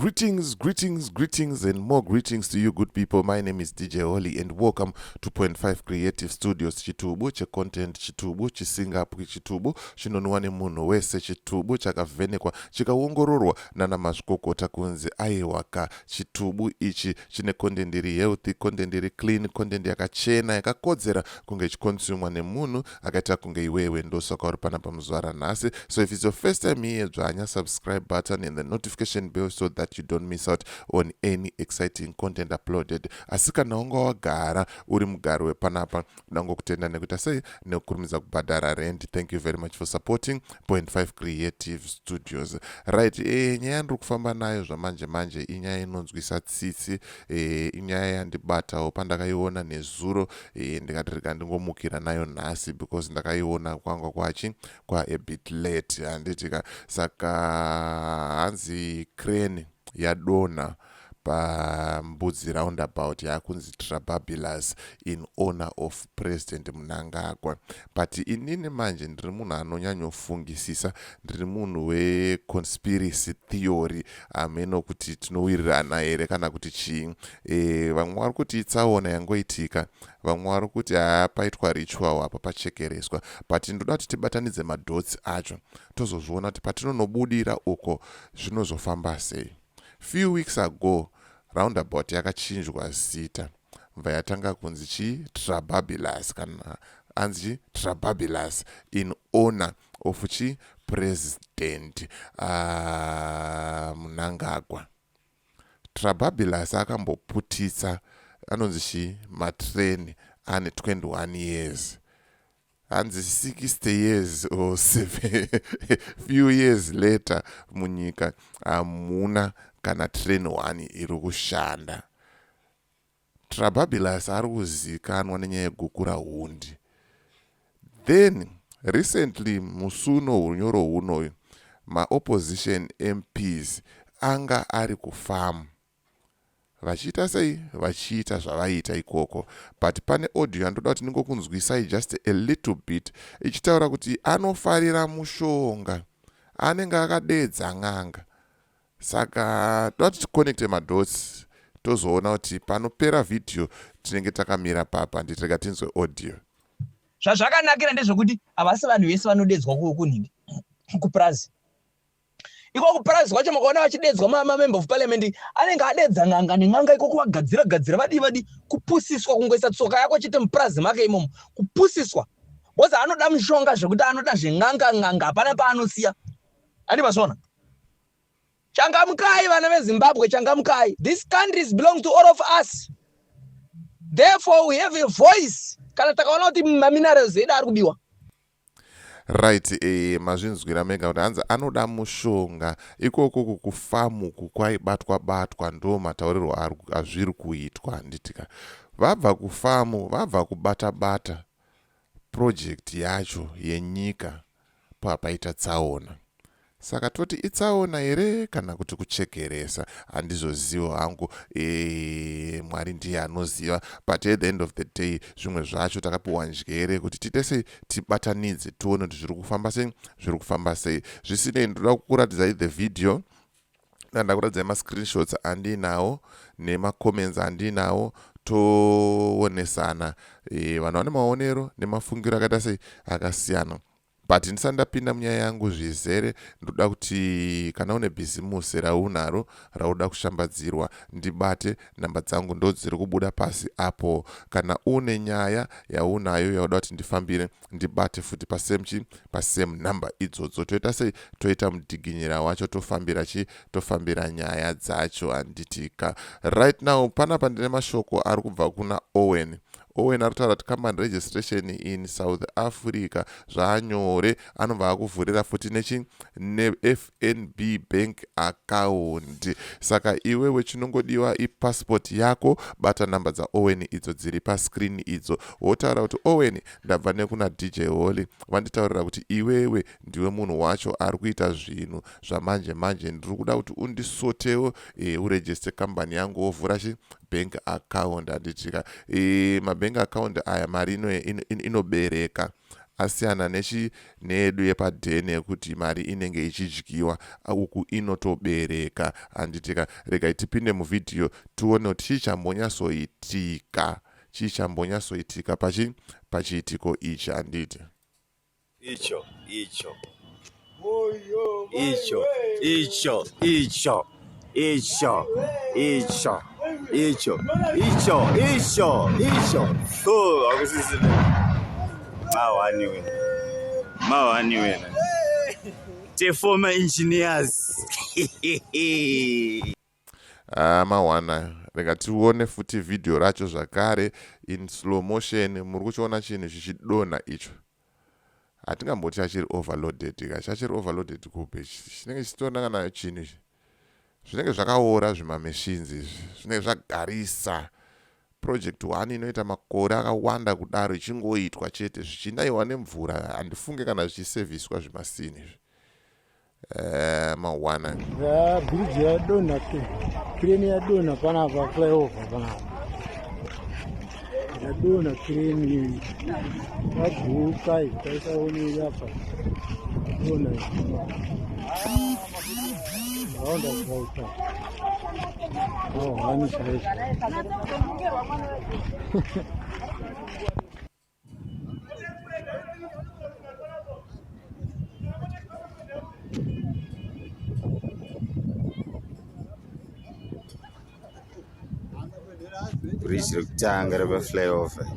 Greetings, greetings, greetings, and more greetings to you, good people. My name is DJ Holly, and welcome to Point 5 Creative Studios. Chitubu checontent, chitubu chisingapwi, chitubu chinonwa nemunhu wese, chitubu chakavhenekwa chikaongororwa nana mazvikokota kunzi aiwaka, chitubu ichi chine content iri healthy, content iri clean, content yakachena, yakakodzera kunge ichiconsumwa nemunhu akaita kunge iwewe. Ndosaka uri panapa muzuva ranhasi. So if it's your first time here, dzvanya subscribe button and the notification bell so that you don't miss out on any exciting content uploaded. Asi kana wanga wagara uri mugari wepanapa, ndangokutenda nekuita sei, nekukurumidza kubhadhara rent. Thank you very much for supporting Point 5 Creative Studios. Right, nyaya yandiri kufamba nayo zvamanje manje inyaya inonzwisa tsitsi. Inyaya yandibatawo pandakaiona nezuro, ndikati rega ndingomukira nayo nhasi because ndakaiona kwanga kwachi kwa a bit late, handitika? Saka hanzi crane yadonha paMbudzi Roundabout, yakunzi Trabablas in honor of President Mnangagwa. But inini manje ndiri munhu anonyanyofungisisa, ndiri munhu weconspiracy theory. Hameno kuti tinowirirana here kana kuti chii. Vamwe vari kuti itsaona yangoitika, vamwe vari kuti haa, paitwa ritual apa, pachekereswa. But ndoda kuti tibatanidze madots acho, tozozviona kuti patinonobudira uko zvinozofamba sei. Few weeks ago roundabout yakachinjwa zita, bva yatanga kunzi chi Trabablas, kana anzi chi Trabablas in honor of chi President Mnangagwa. Trabablas akamboputitsa anonzi chi matreni ane 21 years, hanzi 60 years or 7 few years later, munyika hamuna kana train 1 iri kushanda. Trabablas ari kuzivikanwa nenyaya yeGukurahundi. Then recently, musuno hunyoro hunoyu, maopposition MPs anga ari kufamu vachiita sei, vachiita zvavaiita ikoko. But pane audio yandoda kuti ndingokunzwisai just a little bit, ichitaura kuti anofarira mushonga, anenge akadeedza n'anga. Saka toda kuti ticonnecte madots, tozoona kuti panopera vhidhiyo tinenge takamira papa. Nditirega tinzwe audio. Zvazvakanakira ndezvekuti havasi vanhu vese vanodedzwa kunhingi kupurazi iko. Kupurazi kwacho makaona vachidedzwa mamember of parliament, anenge adedza n'anga nen'anga ikoko, vagadzira gadzira, vadii vadii. Kupusiswa, kungoisa tsoka yako chete mupurazi make imomo, kupusiswa, because anoda mushonga zvekuti anoda zven'anga. N'anga hapana paanosiya. Andi mazviona? Changamukai, vana veZimbabwe, changamukai. This countries belong to all of us, therefore we have a voice kana takaona kuti maminerals edu ari kubiwa. Right, mazvinzwira mega kuti hanzi anoda mushonga. Ikoko kukufamuku kwaibatwa batwa, ndo mataurirwo azviri kuitwa, handitika? Vabva kufamu, vabva kubata bata project yacho yenyika, papaita tsaona. Saka toti itsaona here kana kuti kuchekeresa? Handizozivo hangu. Mwari ndiye anoziva. But at the end of the day, zvimwe zvacho takapiwa njere kuti tiite sei, tibatanidze, tione kuti zviri kufamba sei, zviri kufamba sei. Zvisinei, ndoda kukuratidzai the video, ndakuratidzai mascreenshots andinawo nemacomments andinawo, toonesana. Vanhu vane maonero nemafungiro akaita sei, akasiyana. But ndisati ndapinda munyaya yangu zvizere, ndoda kuti kana une bhizimusi raunaro rauda kushambadzirwa, ndibate. Namba dzangu ndo dziri kubuda pasi apo. Kana une nyaya yaunayo yauda kuti ndifambire, ndibate futi pasame chi pasame number idzodzo. Toita sei? Toita mudhiginyira wacho, tofambira chi tofambira nyaya dzacho, handitika? Right now panapa ndine mashoko ari kubva kuna Owen. Owen ari kutaura kuti company registration in South Africa zvaanyore, anobva akuvhurira futi nechi neFNB bank account. Saka iwewe chinongodiwa ipassport yako. Bata namba dzaOwen idzo dziri pascreen idzo, wotaura kuti, "Owen, ndabva nekuna DJ Holly, vanditaurira kuti iwewe ndiwe munhu wacho ari kuita zvinhu zvamanje manje. Ndiri kuda kuti undisotewo, uregister kambani yangu, wovhura chi bank account," handitika? Mabank account aya mari inobereka ino, ino. Asiyana nechi neyedu yepadheni yekuti mari inenge ichidyiwa, uku inotobereka, handitika? Regai tipinde muvhidhiyo tione kuti chii chambonyatsoitika, chii chambonyatsoitika pachi pachiitiko ichi, handiti? Icho, icho, icho, icho, icho, icho, icho, icho, icho, icho, icho. So, akusisi mawani wena, mawani wena. The former engineers. Ah, mawana rega tione futi vhidhiyo racho zvakare in slow motion. Muri kuchiona chinhu chichidonha icho? Hatingamboti chachiri overloaded ka. Chachiri overloaded kupi? Chinenge chichitoona kana chinhu ichi zvinenge zvakaora, zvimamachines izvi zvinenge zvagarisa. Project one inoita makore akawanda kudaro ichingoitwa chete, zvichinaiwa nemvura. Handifunge kana zvichisevhiswa zvimasini izvi. Mawana bridge yadonha, crane yadonha panapa, flyover panapa yadonha, crane yaguka, taisaonei apa, donha roundabout mahwani chaizvo. Bridge rekutanga repaflyover.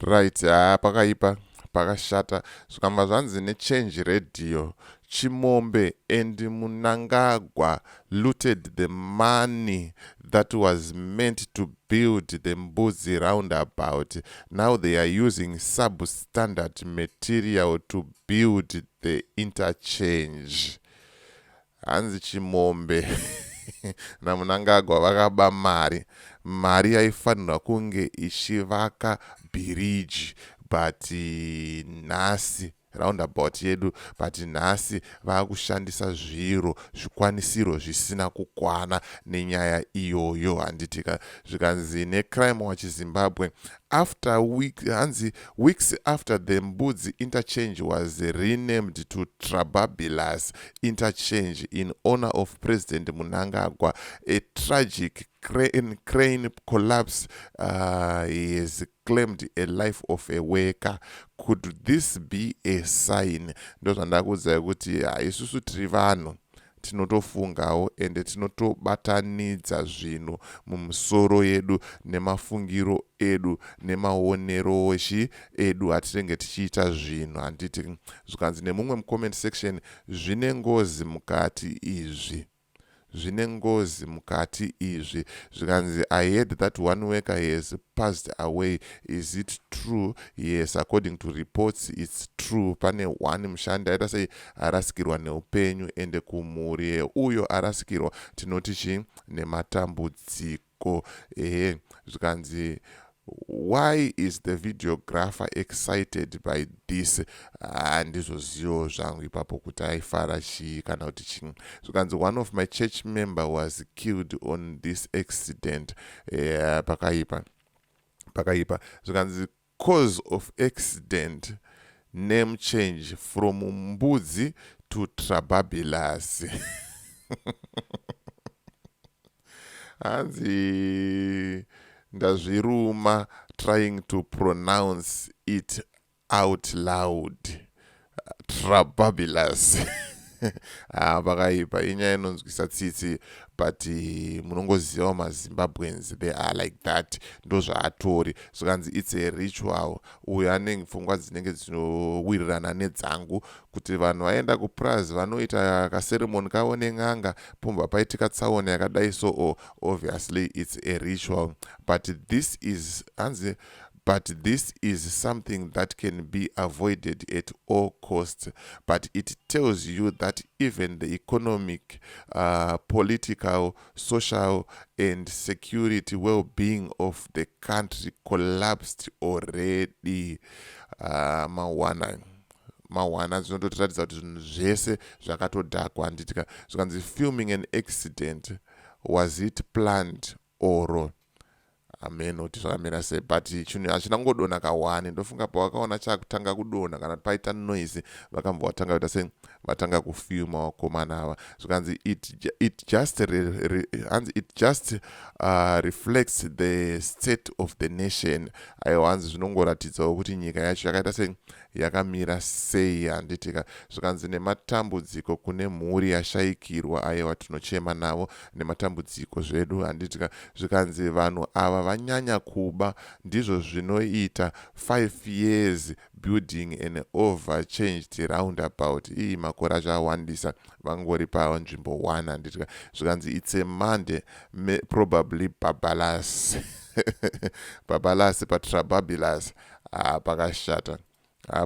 Right, haa, pakaipa, pakashata. Zvikamba zvanzi neChange Radio, Chimombe and Munangagwa looted the money that was meant to build the Mbudzi roundabout. Now they are using substandard material to build the interchange. Hanzi Chimombe naMunangagwa vakaba mari, mari yaifanirwa kunge ichivaka bhiriji, but nhasi roundabout yedu, but nhasi vaakushandisa zviro zvikwanisiro zvisina kukwana nenyaya iyoyo, handitika? Zvikanzi neCrime Watch Zimbabwe, after week, hanzi weeks after the Mbudzi interchange was renamed to Trabablas Interchange in honor of President Munangagwa, a tragic crane collapse has claimed a life of a worker. Could this be a sign? Ndo zvandakuudzai kuti isusu tiri vanhu tinotofungawo, ende tinotobatanidza zvinhu mumusoro yedu nemafungiro edu nemaonero chi edu atinenge tichiita zvinhu, handiti? Zvikanzi nemumwe mucomment section, zvine ngozi mukati izvi, zvine ngozi mukati izvi. Zvikanzi, "I heard that one worker has passed away. Is it true?" Yes, according to reports it's true. Pane one mushandi aita sei, arasikirwa neupenyu, ende kumhuri uyo arasikirwa tinoti chii? Nematambudziko. Ehe, zvikanzi, "Why is the videographer excited by this?" Handizozivo zvangu ipapo kuti aifara chii kana kuti chii. Zvikanzi, "One of my church member was killed on this accident." Pakaipa, pakaipa. Zvikanzi, "Cause of accident, name change from Mbudzi to Trabablas." Hanzi ndazviruma trying to pronounce it out loud, Trababulus. Ah, pakaipa, inyaya inonzwisa tsitsi, but munongozivawo maZimbabweans, they are like that, ndo zvaatori. Zvikanzi, "It's a ritual." Uyo anenge pfungwa dzinenge dzinowirirana nedzangu kuti vanhu vaenda kupurazi vanoita kaceremony kavo nen'anga, pobva paitika tsaona yakadai. So oh, obviously it's a ritual, but this is, hanzi, "But this is something that can be avoided at all costs. But it tells you that even the economic, political, social and security well-being of the country collapsed already." Mawana, mawana, zvinototiratidza kuti zvinhu zvese zvakatodhakwa, handitika? Zvikanzi, "Filming an accident, Was it planned or hameno kuti zvakamira sei, but chinhu hachina kungodonha ka1. Ndofunga pavakaona chakutanga kudonha kana paita noise, vakambva vatanga kuita sei, vatanga kufilma vakomana ava. Zvikanzi it just hanzi it just reflects the state of the nation. Aiwa, hanzi zvinongoratidzawo kuti nyika yacho yakaita sei, yakamira sei, handitika? Zvikanzi nematambudziko kune mhuri yashayikirwa. Aiwa, tinochema navo nematambudziko zvedu, handitika? Zvikanzi vanhu ava vanyanya kuba, ndizvo zvinoita 5 years building an overchanged roundabout. Iyi makore acho awandisa, vangori panzvimbo 1, handitika? Zvikanzi it's a Monday, probably babalas babalas patrababilas. Ah, pakashata,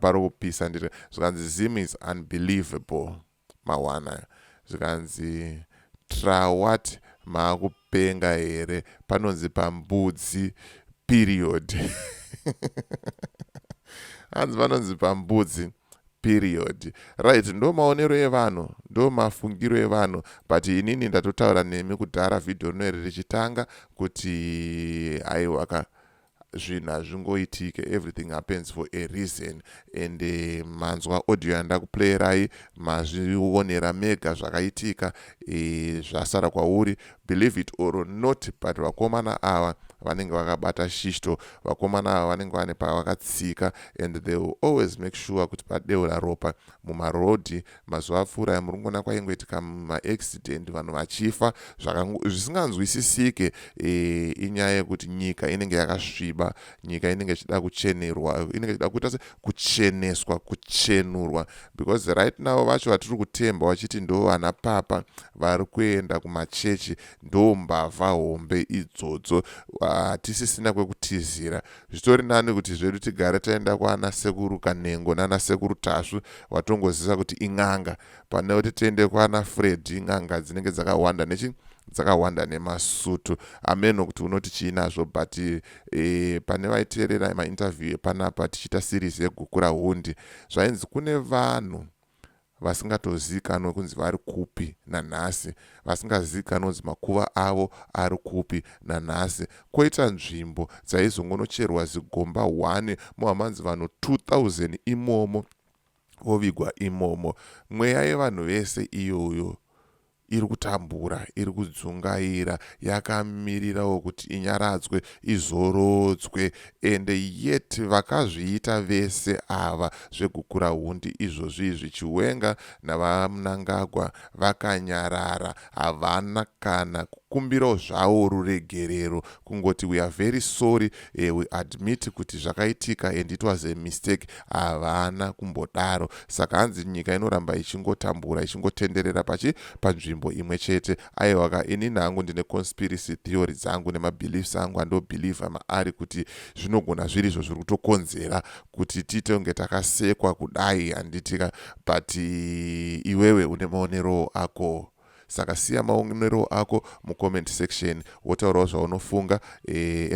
pari kupisa ndiri. Zvikanzi Zim is unbelievable mawana. Zvikanzi trawat, maakupenga here? Panonzi pambudzi period. Hanzi panonzi pambudzi period. Right, ndo maonero evanhu, ndo mafungiro evanhu, but inini ndatotaura nemi kudhara vhidhiyo rino iri richitanga kuti aiwa ka, zvinhu hazvingoitike. Everything happens for a reason and manzwa audio yandakuplayirai, mazvionera mega zvakaitika. Zvasara kwauri, believe it or not, but vakomana ava vanenge vakabata shishto. Vakomana ava vanenge vane pavakatsika and they will always make sure kuti padeura ropa mumarodhi. Mazuva apfuura muri kuona kwaingoitika maaccident, vanhu vachifa zvisinganzwisisike. Inyaya yekuti nyika inenge yakasviba, nyika inenge ichida kuchenerwa, inenge ichida kuita se kucheneswa, kuchenurwa, because right now vacho vatiri kutemba vachiti ndo vana papa vari kuenda kumachechi ndo mbavha hombe idzodzo. Hatisisina kwekutizira. Zvitori nani kuti zvedu tigare taenda kwana Sekuru Kanengo nana Sekuru Tasvu, watongoziva kuti in'anga, pane kuti tiende kwana Fred. N'anga dzinenge dzakawanda nechi dzakawanda nemasutu. Ameno kuti unoti chiinazvo, but pane vaiteerera mainterview epanapa tichiita series yegukura hundi, zvainzi kune vanhu vasingatozivikanwe kunzi vari kupi nanhasi, vasingazivikanwe kunzi makuva avo ari kupi nanhasi. Kwoita nzvimbo dzaizongonocherwa zigomba 1 muhamanzi, vanhu 2000 imomo vovigwa imomo. Mweya yevanhu vese iyoyo iri kutambura, iri kudzungaira, yakamirirawo kuti inyaradzwe, izorodzwe, ende yet vakazviita vese ava zvegukura hundi izvozvi izvi, Chiwenga navaMnangagwa, vakanyarara, havana kana kukumbirawo zvavo ruregerero, kungoti we are very sorry, we admit kuti zvakaitika and it was a mistake. Havana kumbodaro. Saka hanzi nyika inoramba ichingotambura, ichingotenderera pachi panzvimbo imwe chete. Aiwa ka, inini hangu ndine conspiracy theory dzangu nemabeliefs angu andobhelievha maari kuti zvinogona zviri izvo zviri kutokonzera kuti tiite kunge takasekwa kudai, handitika? But iwewe une maonero ako, saka siya maonero ako mucomment section, wotaurawo zvaunofunga.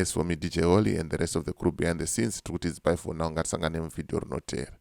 As for me, DJ Holly, and the rest of the crew behind the scenes, tiri kuti bye for now. Ngatisangane muvhidhiyo rinoteera.